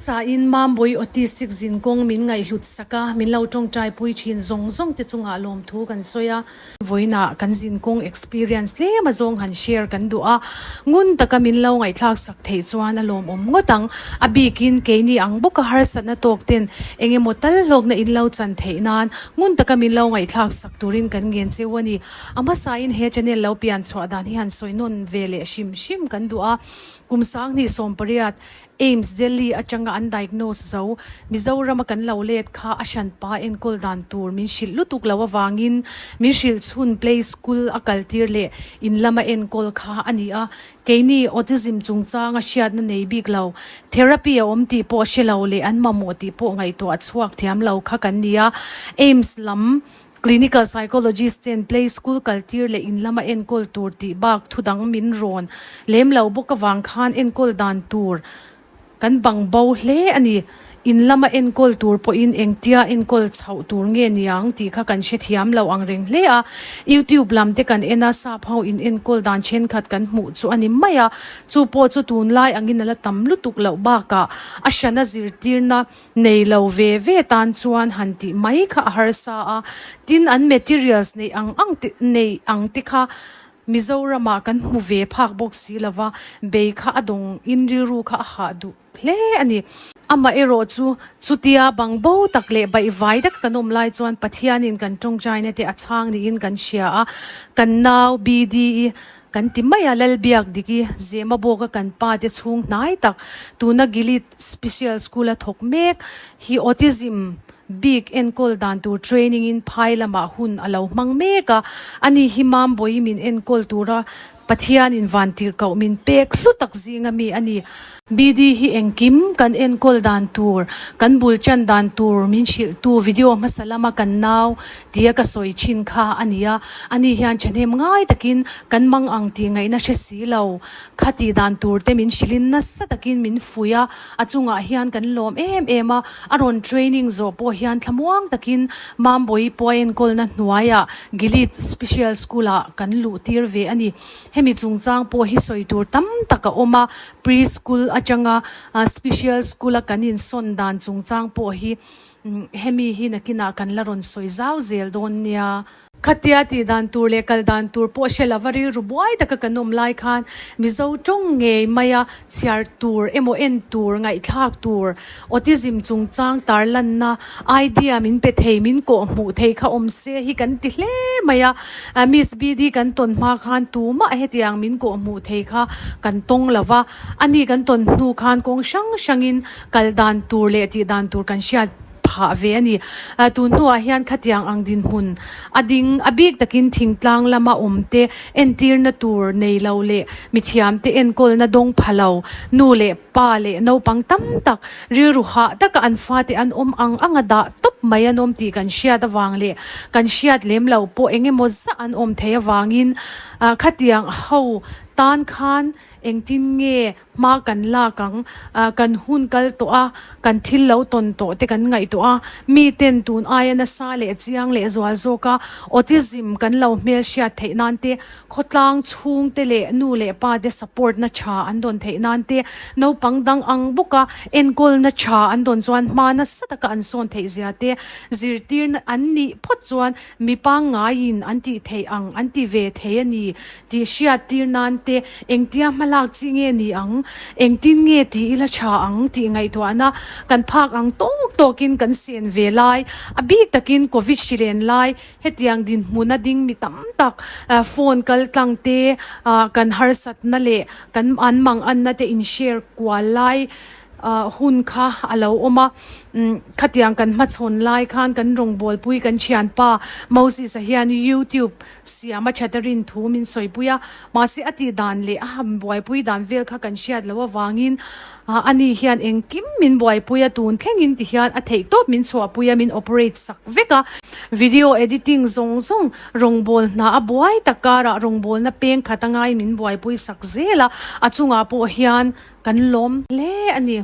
hmasain Mambawih Autistic zinkawng min ngaihhlut sak a, min lo tawngtaipui thin zawng zawng te chungah lawmthu kan sawi a. Vawiinah kan zinkawng experience tlem a zawng han share kan duh a, ngun taka min lo ngaihthlak sak theih chuan a lawmawm ngawt ang. A bikin keini ang bawka harsatna tawk ten eng emaw tal hlawkna in lo chan theih nan ngun taka min lo ngaihthlak sak turin kan ngen cheu a ni. A hmasain he channel lo pian chhuah dan hi han sawi nawn ve leh hrim hrim kan duh a. Kum 2018, AIIMS Delhi atanga an diagnose zo, Mizorama kan lo let kha a hranpa enkawl dan tur min hrilh lutuk lo avangin min hrilh chhun play school a kaltir leh in lama enkawl kha a ni a. Keini autism chungchanga hriatna nei bik lo, therapy a awm tih pawh hre lo leh an mamawh tih pawh ngaihtuah chhuak thiam lo kha kan ni a. AIIMS lam Clinical psychologist ten play school kaltir leh in lama enkawl tur tih bak thu dang min rawn lem lo bawk avang khan enkawl dan tur kan bang bo hle a ni. In lama enkawl tur pawhin engtia enkawl chhoh tur nge niang tih kha kan hrethiam lo ang reng hle a. YouTube lam te kan en a, sap ho in enkawl dan thenkhat kan hmuh chu a ni mai a. Chu pawh chu tunlai angin a la tam lutuk loh bakah a hrana zirtirna Nei lo ve ve tan chuan han tih mai kha a harsa a, tin an materials neih ang ang te nei ang te kha Mizoramah kan hmu ve phak bawk si lo va, bei kha a dawng in rilru kha a hah duh hle a ni. Amaherawh chu chutia bang bo tak leh baihvai taka kan awm lai chuan Pathianin kan tawngtaina te a chhang niin kan hria a, kan nau BDE Kan ti mai a, Lalbiak Diki, Zemabawka kan pa te chhung hnai tak, tuna Gilead Special School a thawk mek hi Autism bik enkawl dan tur training in phai lamah hun a lo hmang mek a, ani hi Mambawi min enkawl tura Pathianin vantirhkoh min pek hlu tak zinga mi a ni. BD hi engkim kan enkawl dan tur, kan bul tan dan tur min hrilhtu video hmasa lama kan nau tia ka sawi thin kha a ni a, ani hian thahnem ngai takin kan mang ang tih ngaihna hre si lo. Kha tih dan tur te min hrilhin nasa takin min fuih a, a chungah hian kan lawm em em a, a rawn training zawh pawh hian thlamuang takin Mambawi pawh a enkawlna hnuaiah Gilead Special School-ah kan luh tir ve a ni. Hemi chungchang pawh hi sawi tur tam tak a awm a, Pre school atanga special school a kan insawn dan chungchang pawh hi hemi hi nakinah kan la rawn sawi zau zel dawn nia. Khatia tih dan tur leh kal dan tur pawh hre lova rilru buai taka kan awm lai khan Mizo tawng ngei maia chhiar tur emaw en tur ngaihthlak tur autism chungchang tarlanna idea min pe thei min kawh hmuh thei kha awm se hi kan ti hle mai a. Miss BD kan tawn hma khan tumah hetiang min kawh hmuh thei kha kan tawng lo va, ani kan tawn hnu khan kawng hrang hrangin kal dan tur leh tih dan tur kan hriat phah ve a ni. Tun hnuah hian khatiang ang dinhmun a ding a bik takin thingtlang lama awm te entirna tur nei lo leh mithiamte enkawlna dawng pha lo nu leh Pa leh naupang tam tak rilru hah taka an fate an awm ang ang a dah tawp mai an awm tih kan hriat avang leh kan hriat lem loh pawh eng emaw zah an awm thei avangin khatiang ho tan khan engtin nge hma kan lak ang, kan hun kal tawh a, kan thil lo tawn tawh te kan ngaihtuah a, miten tun aia nasa leh chiang leh zual zawk a autism kan lo hmelhriat theih nan te Khawtlang chhungte leh nu leh pa te support na tha an dawn theih nan te, naupang dang ang bawka enkawlna tha an dawn chuan hma nasa taka an sawn theih zia te, zirtirna an nih phawt chuan mi pangngaiin an tih theih ang an ti ve thei a ni tih hriattir nan te, engtia hmalak chi nge ni ang, engtin nge tih ila tha ang tih ngaihtuahna kan phak ang tawk tawkin kan sen ve lai, a bik takin Covid hrilen lai Hetiang dinhmuna ding mi tam tak phone kal tlang te, kan harsatna leh kan an manganna te in share kual lai hun kha a lo awm a. Khatiang kan hmachhawn lai khan kan rawngbawlpui kan thianpa Moses-a hian YouTube siam a that a rin thu min sawipui a. Mahse a tih dan leh a han buaipui dan vel kha kan hriat loh avangin ani hian engkim min buaipui a, tun thlengin ti hian a theih tawp min chhuahpui a, min operate sak vek a. Video editing zawng zawng rawngbâwl hna a buai tak karah rawngbâwlna peng khat angai min buaipui sak zel a, a chungah pawh hian kan lawm hle a ni.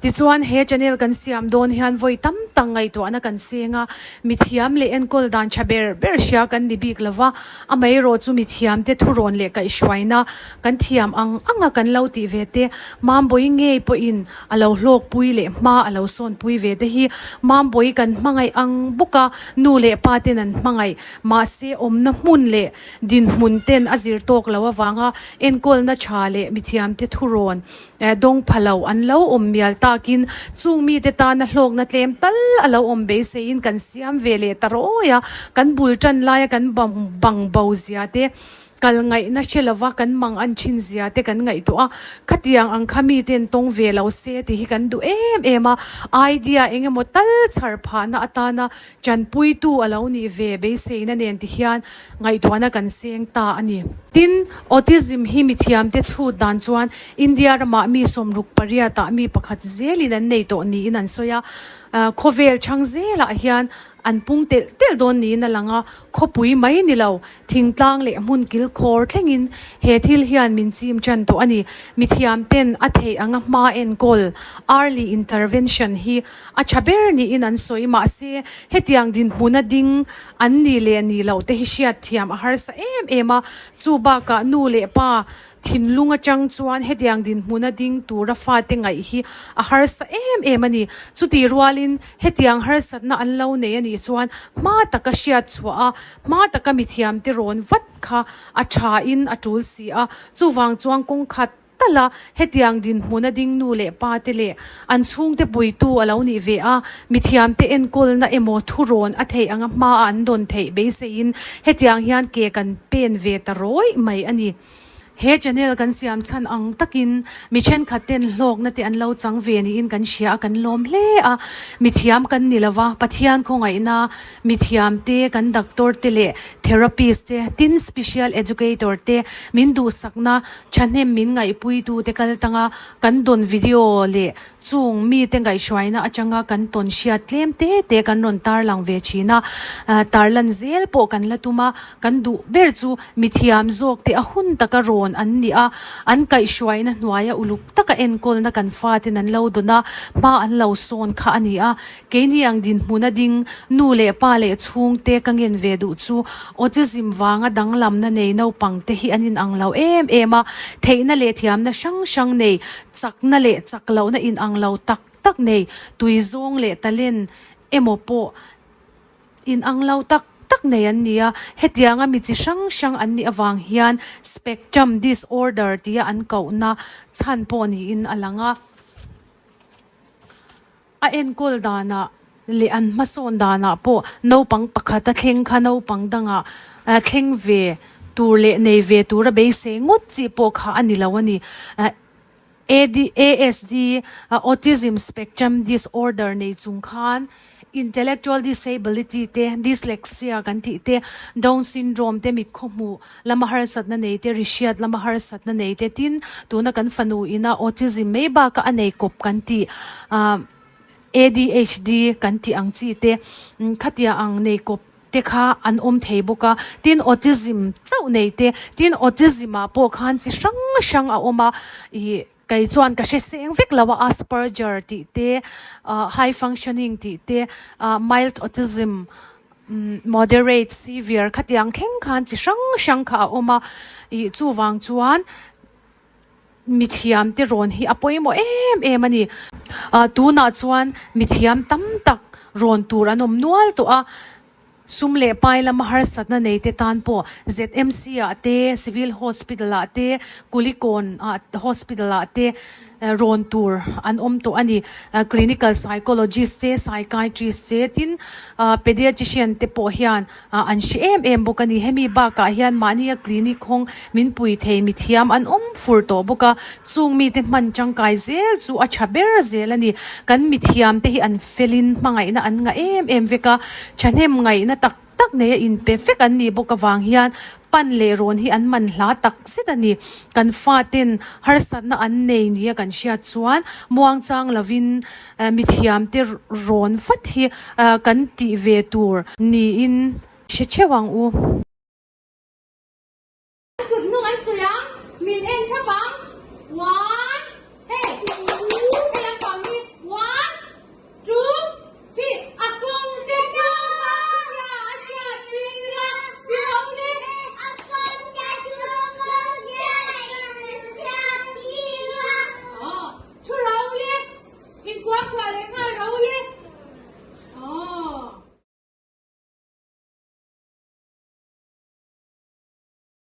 Tichuan he channel kan siam dawn hian vawi tam tak ngaihtuahna kan seng a, mithiam leh enkawl dan tha ber ber hria kan ni bik lova, amaherawh chu mithiamte thurawn leh kaihhruaina kan thiam ang anga kan lo tih ve te, Mambawi ngei pawhin a lo hlawkpui leh hma a lo sawnpui ve te hi Mambawi kan hmangaih ang bawk a, nu leh pa ten an hmangaih, mahse awmna hmun leh dinhmun ten a zir tawk lo avanga enkawlna tha leh mithiamte thurawn dawng pha lo an lo awm mial takin chung mite tana hlawkna tlem tal a lo awm beiseiin kan siam ve leh ta rawi a, kan bul tan laia kan bang bo zia te, kal ngaihna hre lova kan mang an thin zia te kan ngaihtuah a, khatiang ang kha miten tawng ve lo se tih hi kan duh em em a, idea eng emaw tal chhar phahna atana Tanpuitu a lo nih ve beiseina nen ti hian ngaihtuahna kan seng ta a ni. Tin, autism hi mithiamte chhut dan chuan India ramah mi 60 pariatah mi pakhat zelin an nei tawh niin an sawi a, khawvel chhang zelah hian an pung telh telh dawn niin a lang a, khawpui mai ni lo, thingtlang leh hmun kilkhawr thlengin he thil hian min chim tan tawh a ni. Mithiamten a theih anga hma enkawl, early intervention, hi A tha ber niin an sawi. Mahse, hetiang dinhmuna ding an ni leh ni loh te hi hriat thiam a harsa em em a. Chu bakah nu leh pa thinlung atang chuan hetiang dinhmuna ding tura fate ngaih hi a harsa em em a ni. Chutih rualin hetiang harsatna an lo nei a nih chuan hma taka hriat chhuah a, hma taka mithiamte rawn vat kha a thain a tul si a. Chuvang chuan kawngkhat Tal a, hetiang dinhmuna ding nu leh pa te leh an chhungte puitu a lo nih ve a, mithiamte enkawlna emaw thurawn a theih anga hmaa an dawn theih beiseiin hetiang hian ke kan pen ve ta rawih mai a ni. He channel kan siam chhan ang takin mi thenkhat ten hlawkna te an lo chang ve niin kan hria a, kan lawm hle a. Mithiam kan ni lova, Pathian khawngaihna mithiamte, kan doctor te leh therapist te, tin special educator te min duhsakna Thahnem min ngaihpuitute kal tanga kan dawn video leh chung mite ngaihhruaina atanga kan tawn hriat tlem te te kan rawn tarlang ve thin a, tarlan zel pawh kan la tum a, kan duh ber chu mithiam zawk te a hun taka rawn an ni a, an kaihhruaina hnuaia uluk taka enkawlna kan faten an lo dawn a, hma an lo sawn kha a ni a. Keini ang dinhmuna ding nu leh pa leh chhungte ka ngen ve duh chu autism vanga danglamna nei naupangte hi an inang lo em em a, theihna leh thiamna hrang hrang nei, chakna leh chak lohna inang lo tak tak nei, tui zawng leh talent emaw pawh inang lo tak tak nei an ni a. Hetianga mi chi hrang hrang an nih avang hian spectrum disorder tia an kohna chhan pawh niin a lang a. A enkawl danah leh an hmasawn danah pawh naupang pakhat a thleng kha naupang dangah thleng ve tur leh nei ve tura beisei ngawt chi pawh kha a ni lo a ni. ASD, Autism Spectrum Disorder, nei chung khan Intellectual Disability te, Dyslexia kan tih te, Down Syndrome te, mit khawhmuh lama harsatna nei te, rihriat lama harsatna nei te, tin tuna kan fanu ina autism mai baka a nei kawp kan tih ah ADHD kan tih ang chi te khatia ang nei kawp te kha an awm thei bawk a, tin autism chauh nei te, tin autism ah pawh khan chi hrang hrang a awm a ih kei chuan ka hre seng vek lo a Asperger tih te ah high functioning tih te ah mild autism Moderate, severe khatiang thleng khan chi hrang hrang kha a awm a, ih chuvang chuan mithiam te rawn hi a pawimawh em em a ni. Ah tunah chuan mithiam tam tak rawn tur an awm nual tawh a, sum leh pai lama harsatna nei te tan pawh ZMC ah te, Civil Hospital ah te, Kulikawn ah Hospital ah te, rawn tur an awm tawh a ni. Clinical psychologist te, psychiatrist te tin pediatrician te pawh hian an hre em em bawk a ni. Hemi bakah hian mahnia clinic hawng min pui thei mithiam an awm fur tawh bawk a, chung mite hman tangkai zel chu a tha ber zel a ni. Kan mithiam te hi an felin hmangaihna an ngah em em vek a, thahnem ngaihna tak tak nei a inpe vek an nih bawk avang hian pan leh rawn hi an man hla tak zet a ni. Kan faten harsatna an nei nia kan hriat chuan muangchang lovin mithiamte rawn vat hi kan tih ve tur niin hre theuh ang u. An kut hnung an suih ang, min en thap ang, one, hei, hei lam.